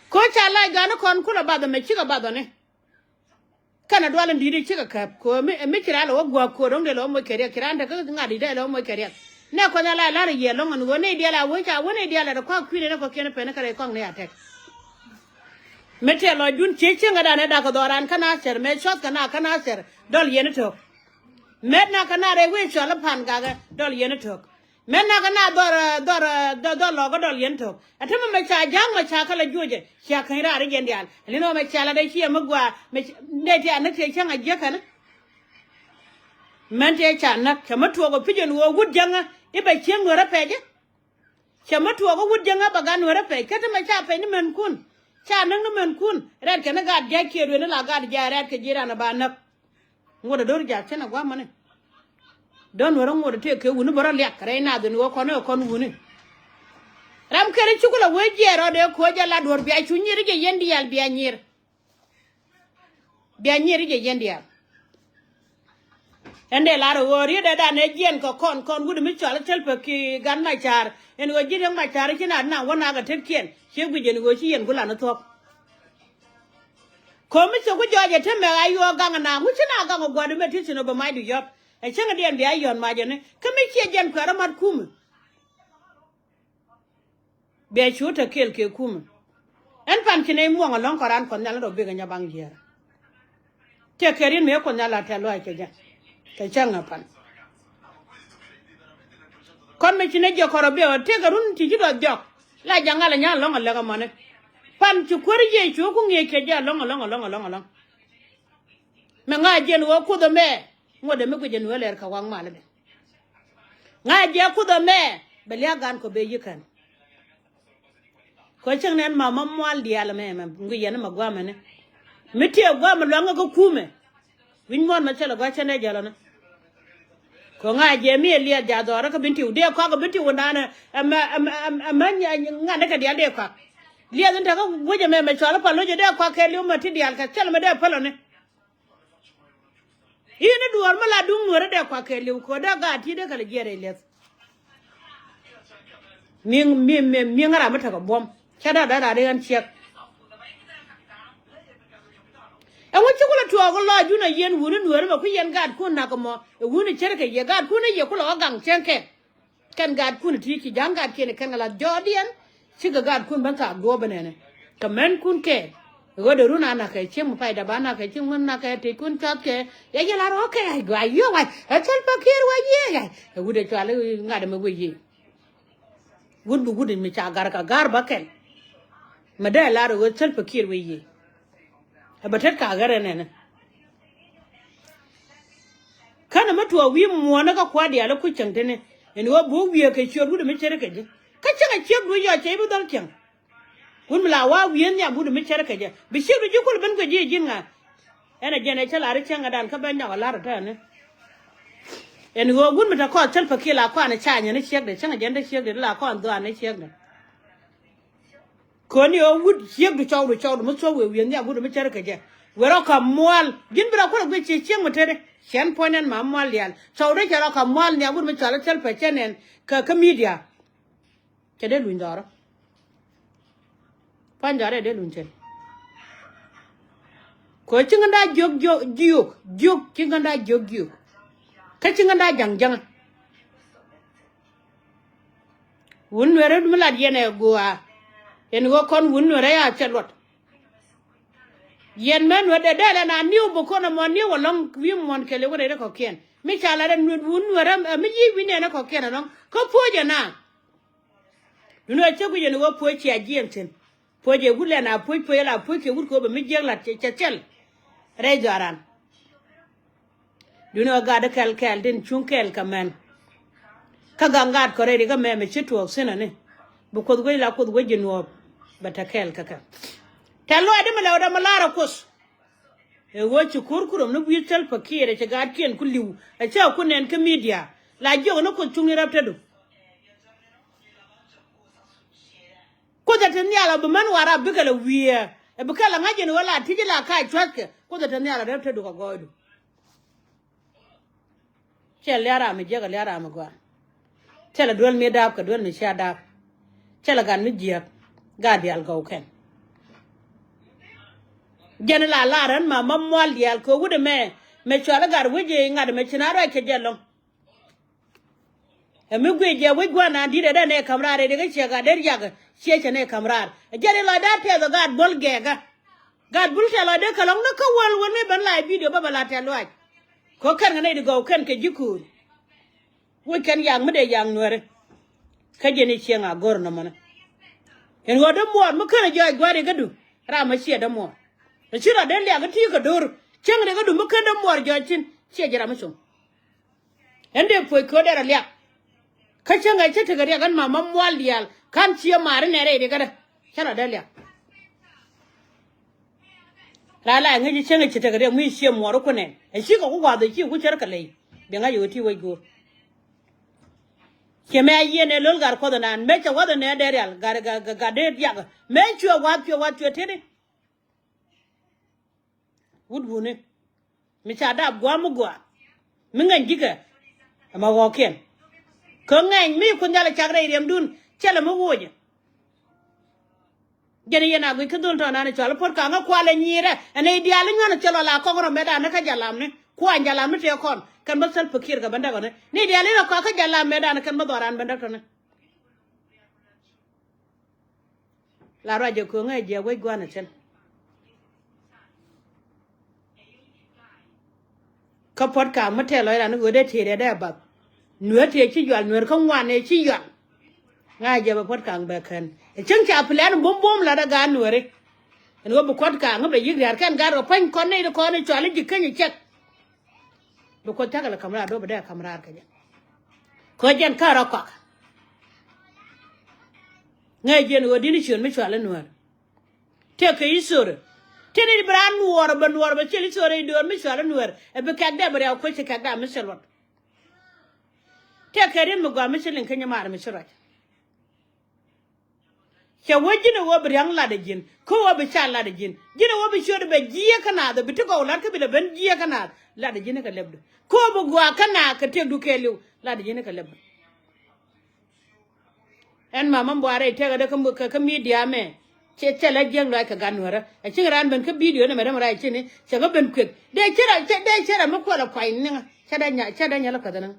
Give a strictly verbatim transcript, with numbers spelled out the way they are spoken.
Ko ca lac gani kɔn kulɛ bath ɛmɛ cikɛ bath ɔni. Kɛnɛ dual in di̱i̱t in cikɛ käp ko mi, mi ci raan lɛ wä gua̱a̱k ko dɔ̱ŋ dee lɛ wä moc kɛ riɛk, ci raan te kä ŋa̱t di̱i̱t dee lɛ wä moc kɛ riɛk. Nɛ kuɔth a lac la̱r i̱ yiɛl lɔ̱ŋ ɛn ɣöö nɛy diaal a wee ca wä nɛy diaal a dee kɔak kui̱n ɛn ɛ kɔ̱kiɛn pɛn kɛ rɛy kɔŋ ni a tɛk. Mi tɛl lɔ jun ciec cieŋ ɛ dan ɛ dak kɛ dhɔran kä Nathɛr, mɛ cuath kɛ na kä Nathɛr, dɔl yɛn i̱ to̱k. Mɛt na kɛ na rɛy wee cɔl i̱ Pan Gakɛ, dɔl yɛn i̱ to̱k. Mɛt na kɛ na dhɔr, dhɔr, dhɔr, dhɔr lɔk kä dɔl yɛn i̱ to̱k. Ɛ te mɛ mɛ ca ja̱a̱ŋ mɛ ca kɛ lɛ juɔcɛ, cia käny raar i̱ jɛn diaal. Ɛ li̱n ɣöö mɛ ca la dee ciɛ mi gɔaa, mɛ dee ti a näk tëë cäŋ a jiäk kɛn. Mɛn tëë ca näk, cɛ mi tuɔɔk ɛ pi̱c ɛn ɣöö wut jäŋä i̱ bɛ cieŋ nuɛrä pɛcä. Cɛ mi tuɔɔk ɛ wut jäŋä bɛ gat nuɛrä pɛc, kä te mɛ ca pɛc ni mänkun. Ca näk ni mänkun, rɛɛt kɛn i̱ gaat jiac kiɛ duëëni la gaat jiac rɛɛt kɛ ji̱ ran ɛ ba näk. Ŋuɔ̱t ɛ do̱r jak cin ɛ gua̱a̱mani. Dɔ̱n wärä ŋuɔ̱t ɛ tëë kɛ wuni bä rɔ liak rɛy nath in ɣöö kɔn ɛ kɔn wuni. Ram kɛn i̱ cukul ɛ wee jiɛɛr rɔɔdɛ ko̱o̱c ɛ la duɔ̱ɔ̱r bia cu nyir i̱ jɛ yɛn diaal bia nyir. Bia nyir i̱ jɛ yɛn diaal. Ɛn dee lar ɛ ɣöö riet ɛ dan ɛ jiɛn kɛ kɔn kɔn wut mi cɔal i̱ Thɛlpä kiɛ Gat Macar. Ɛn ɣöö ji̱ Riek Macar i̱ ci na na wä nak ɛ tetkiɛn ciɛ guic ɛn ɣöö ci yɛn gulan i̱ thuɔ̱k. Ko̱mi cɛ ku jɔɔc ɛ te mɛ a yuɔɔk gaŋ na ŋu ci na gaŋ ɛ gua̱du mɛ ti thi̱n ɔ bɛ macdu yɔ̱p. Ɛ cäŋ diɛn bia yɔ̱n mac ɛni kä mi ciɛ jɛn kuɛɛr ɛ mat kumɛ. Bia cu te kɛɛl kɛ kumɛ. Ɛn pan ci nɛy muɔ̱ŋ ɛlɔ̱ŋ kɔran kuɔth nhial ni rɔ bikɛ nya baŋ jiɛɛr. Tëë kɛ ri̱n mëë kuɔth nhial a tɛ̈th lɔaac kɛ jɛ. Kɛ cäŋ ɛ pan. Kɔn mi ci ni jiɛk kɔrɔ biɛ wä tëëkɛ run ti ci dɔth jɔk. La jaŋ ŋal ɛ nya̱a̱n lɔ̱ŋ ɛ lɛk ɛmɔni. Pan ci kuäär Yecu ku ŋi̱eec kɛ jɛ ɛlɔ̱ŋ ɛlɔ̱ŋ ɛlɔ̱ŋ ɛlɔ̱ŋ ɛlɔ̱ŋ. Mɛ ŋa̱c jɛn ɣöö kuoth ɛmɛ ŋuɔ̱t ɛmɛ guic ɛn ɣöö lɛr kɛ waŋ mal ɛmɛ. Ŋa̱c jɛ kuoth ɛmɛ bɛ lia̱a̱ gan kɔ ben yi̱kɛn. Kɔ cieŋ nɛn ma ma mual diaal mɛ mɛ ŋuic yɛn ma guamɛ ni. Mi tiɛ guamɛ luaŋ kä kumɛ. Wi̱ny muɔ̱ɔ̱n ma thilɛ gua̱c cɛn dee jɛl ɔni. Kɔ ŋa̱c jɛ mi ɛ liɛth ja̱ dhɔrä kä bin tiw dee kɔak kä bin tiw wundanɛ. Ɛmɛ ɛmɛ ɛmɛ ŋa̱n ni kɛ diaal dee kɔak. Liɛth in te kä guic ɛmɛ mɛ cɔal i̱ pal loc ɛ dee kɔak kɛ liw mɛ ti diaal kɛ thil mɛ dee päl ɔni. I̱ ni duɔ̱ɔ̱r mi la duŋ nuɔ̱ɔ̱ri dee kuak kɛɛliw ko̱ dee gaat ti dee kɛ lɛ jiɛɛr rɛy liɛth. Mi mi mi mi ŋära mi tekɛ buɔ̱m cä dee dee rat i̱ ɣän ciɛk. Ɛŋu ci kulɛ tuɔɔk lɔc wun a yiɛn wuni nuɔ̱ɔ̱ri mɛ ku yɛn gaatkun nak ɛmɔ ɛ wuni ce̱tkɛ yɛ gaatkun i̱ yɛ kulɛ ɣä gaŋ cäŋ kɛ. Kɛn gaatkun ti ci ja̱ŋ gaatkiɛn kɛn kɛ lath jɔɔdiɛn. Cikɛ gaatkun ben thaak duɔɔp ben ɛnɛ kɛ mɛnkun kɛɛl. Ɣöö dee run a nakɛ cieŋ mi pay dap a nakɛ cieŋ mi nakɛ tëëkun cath kɛ. Ya yɛ lar ɣɔ̱ kɛ ay gɔaa yio̱w ay ɛ Salva Kiir wec yiëë ay ɛ wut ɛ cual i̱ ŋa̱t ɛmɛ wec yiëë. Wut bi wut mi ca gar kɛ gar bä kɛl. Mi dee lar ɣöö Salva Kiir wec yiëë. Ɛ bɛ tet ka ɣɛr ɛn ɛnɛ. Känɛ mi tuɔɔk wi̱i̱ muɔ̱ɔ̱n kä kua̱r diaal i̱ kuc cäŋ tini ɛn ɣöö bo̱o̱k wi̱i̱ kɛ ciöt wut mi ce̱tkɛ ji̱. Kä cäŋ ɛ ciekdu yɔc cɛ i̱ bi dhɔl cäŋ. Wut mi la wa̱a̱ wi̱i̱ nhiam wut mi ce̱tkɛ ji̱ bi ciekdu ji̱ kul ben kuec ji̱ ji̱n ŋa̱. Ɛn ɛ jɛn ɛ cä lar i̱ cäŋädan kä ben nyɔk ɛ lar ɛ tɛ̈ni. Ɛn ɣöö wut mi te kɔn Salva Kiir la kɔn ɛ ca nyɛ ni ciekdɛ cäŋ ɛ jɛn te ciekdɛ la kɔn dhuaar ni ciekdɛ. Koni ɣä wut ciekdu cɔwdu cɔwdu mi thuɔ̱k wëë wi̱i̱ nhiam wut mi cär kɛ jɛ. Wëë rɔ ka̱m mual ji̱n bi rɔ kulɛ guic ci cieŋ mi tetdɛ cɛn puɔ̱ny nɛn ma mual diaal cɔwdu cɛ rɔ ka̱m mual nhiam wut mi cɔal i̱ Salva cɛ nɛn. Kä kä midia cɛ dee luny dhɔrɔ. Puɔ̱ny dhɔrɔ ɛ dee luny cɛn. Kɛ ci ŋän daa jiök jiök jiök jiök ci ŋän daa jiök jiök. Kä ci ŋän daa ja̱ŋ ja̱ŋä. Wun nuɛrɛ mi lat yɛn ɛ guaa. Yɛn ɣöö kɔn wun nuɛrɛ ya cɛ luɔt. Yɛn mɛ nuɛr dee dee lɛ na niw bi kɔn ɛmɔ niw ɛlɔ̱ŋ wi̱i̱ muɔ̱n kɛl ɛ wun rɛy rɛ kɔ̱kiɛn mi ca lat ɛ nuɛr wun nuɛrɛ ɛ mi yic wi̱i̱ nɛn ɛ kɔ̱kiɛn ɛlɔ̱ŋ kä puɔ̱c ɛ na. Duundɛ cä guic ɛn ɣöö puɔ̱c cia jiɛɛm thi̱n. Puɔ̱c ɛ wut lɛn a puɔ̱c puɔ̱c ɛ la puɔ̱c kɛ wut kɛ ɣöö bɛ mi jiäk lat cɛ thil. Rɛy dhɔaran. Duundɛ ɣöö gat di kɛl kɛɛl tin cuŋ kɛɛl kɛ mɛn. Kä gaŋ gat kɔ rɛy ri kä mɛmɛ ci tuɔɔk thi̱n ɛni. Bi kuoth wec la kuoth wec ji̱ nuɔɔp. Bɛ te kɛɛl kä kɛ. Tɛ̈th luaacdi mi lɛwdɛ mi la̱r ɛ kuoth. Ɛ ɣöö ci ko̱r kurom ni wi̱i̱ Salva Kiir ɛ ci gaatkiɛn ku li̱w ɛ cä ku nɛn kä midia. La jiök ni kuoth cuŋni rɛp tetdu. Kuoth ɛ te nhial ɔ bi män Warap bikɛ lɛ wiee ɛ bikɛ lɛ ŋa̱c ɛn ɣöö la ti̱ci la kac cua̱thkɛ kuoth ɛ te nhial ɔ rɛp tetdu kɛ gɔɔydu. Cɛ lia̱a̱ ram mi jiäk ɛ lia̱a̱ ram mi gɔaa. Cɛ lɛ duel mi daap kɛ duel mi cia daap. Cɛ lɛ gat mi jiäk gat diaal gɔw kɛn. Jɛn la lar ɣän ma ma mual diaal kɛ wut ɛmɛ. Mɛ cual i̱ gat wi̱c i̱ ŋa̱t ɛmɛ ci na ruac kɛ jɛ lɔ̱ŋ. Ɛ mi guic jɛ wi̱c gua̱n an di̱t ɛ dee nɛ ka̱m raar ɛ dee kä ciɛ gat der yak. Ciɛ cɛ nɛ ka̱m raar ɛ jɛn i̱ lɔcdä tɛth ɛ gat buɔ̱l gɛɛkä. Gat bul tɛth lɔcdä kɛ lɔ̱ŋ ni kä wäl wäl ni ben la ɛ bidio bä bɛ la tɛth luaac. Kɛ kɛn kɛ nɛy di gɔw kɛn kɛ ji̱ kööl. Wec kɛn yak mi dee yak nuɛri. Kä jɛn i̱ cieŋ a go̱r nɔmɔni. Ɛn ɣöö dämuɔɔr mi känɛ jɔɔc gua̱ri kädu. Ram mi ciɛ dämuɔɔr ɛ ci rɔ dee liak i̱ ti̱i̱ kɛ do̱r. Cieŋ dee kädu mi kän dämuɔɔr jɔɔc thi̱n. Ciɛ ji̱ ram mi cuŋ. Ɛn dee puɔc kööt dee rɔ liak. Kä cäŋ ɛ cä tekɛ riɛk ɛn ma ma mual diaal ka̱n cië maari nɛ rɛy riɛk kädä. Cä rɔ dee liak. La la ŋäc cäŋ ci tekɛ riɛk mi cië muɔɔr kunɛn ɛ cikɛ ku wath ɛ ci ku cär kɛ ley. Bi ŋa̱c ɛ ɣöö ti wec go̱o̱r. Ciɛ mɛ a yieen ɛ lo̱l gat kuɔth ɛnan mëë cɛ wath ɛnɛ dee rial gat gat gat dee diak. Mëë cuɛ wath cuɛ wath cuɛ teti. Wut wuni mi ca dap gua̱a̱ mi gua̱a̱ mi ŋäny ji̱kɛ. Ɛmɛ ɣɔ̱ɔ̱kiɛn kä ŋɛny mi kun jal ɛ cak rɛy riɛmdun. Cɛ lɛ mi wuɔcɛ. Jɛn yɛn a guic kä dhol tɔ̱ nan cɔal i̱ Puɔ̱t Ka̱ŋ ɛ kualɛ nyiirɛ. Ɛn i̱ diaal i̱ nyuan cɛ lɔ la kɔk rɔ mɛtdan i̱ kä jalamni kuany jalamni tëë kɔn kɛn bä thäl pikiɛr kɛ bändäk ɔni ni diaal i̱ rɔ kɔk kä jalam mɛtdan kɛn bä dhɔran bändäk tɔ̱ni. La ruac jɛ kööŋä jɛ wec gua̱n ɛ thin. Kä Puɔ̱t Ka̱ŋ mi tɛl lɔc ran i̱ ɣöö dee tëë rɛt dee bath. Nueer tëë ci yual nueer kä ŋuan ëë ci yual. Ŋa̱c jɛ bɛ Puɔ̱t Ka̱ŋ bɛ kän ɛ cäŋ ca plan bum bum la dee gaat nueeri. Ɛn ɣöö bi Puɔ̱t Ka̱ŋ bɛ yi̱k ria̱r kɛn gaat rɔ pa̱ny kɔn nɛy ti kɔn i̱ cual i̱ ji̱ käny i̱ cɛk. Bi Kuoth cakɛ lɛ ka̱m raar do̱p bi dee ka̱m raar kɛ jɛ. Kä jɛn kä rɔ kɔak. Ŋäc jɛn ɣöö di̱t ni ciöt mi cual i̱ nueer. Tëëkɛ history. Tëë ni bi raan nuɔɔr bɛ nuɔɔr bɛ cil history i̱ döör mi cual i̱ nueer ɛ bi kɛk dee bi riaw kuec ci kɛk dee mi ci luɔt. Tëëkɛ riet mi gɔaa mi ci liŋ kä nyi maar mi ci ruac. Cɛ wee ji̱n ɛ wee bi ria̱ŋ lat ɛ ji̱n kä wee bi ca lat ɛ ji̱n. Ji̱n ɛ wee bi ciöt ɛ bɛ jiɛk kä naath ɛ bi ti gɔw lat kä bi lɛ ben jiɛk kä naath lat ɛ ji̱n ɛ kɛ lɛpdu kä wee bi gɔaa kä naath kɛ tëkdu kɛɛliw lat ɛ ji̱n ɛ kɛ lɛpdu. Ɛn mama buarɛ tɛkɛ dee kä, kä, kä midia mɛ. Cɛ, cɛ lɛ jiäk lɔc kɛ gat nuɛrä. Ɛ cieŋ raan ben kä bidio ni mɛ dämɛ raan cini cɛ kä ben kuek. Dee cɛ rɛ, cɛ, dee cɛ rɛ mi kuɛl ɛ kuany niŋä. Cɛ dee nya, cɛ dee nya lɛ kuɛth niŋä.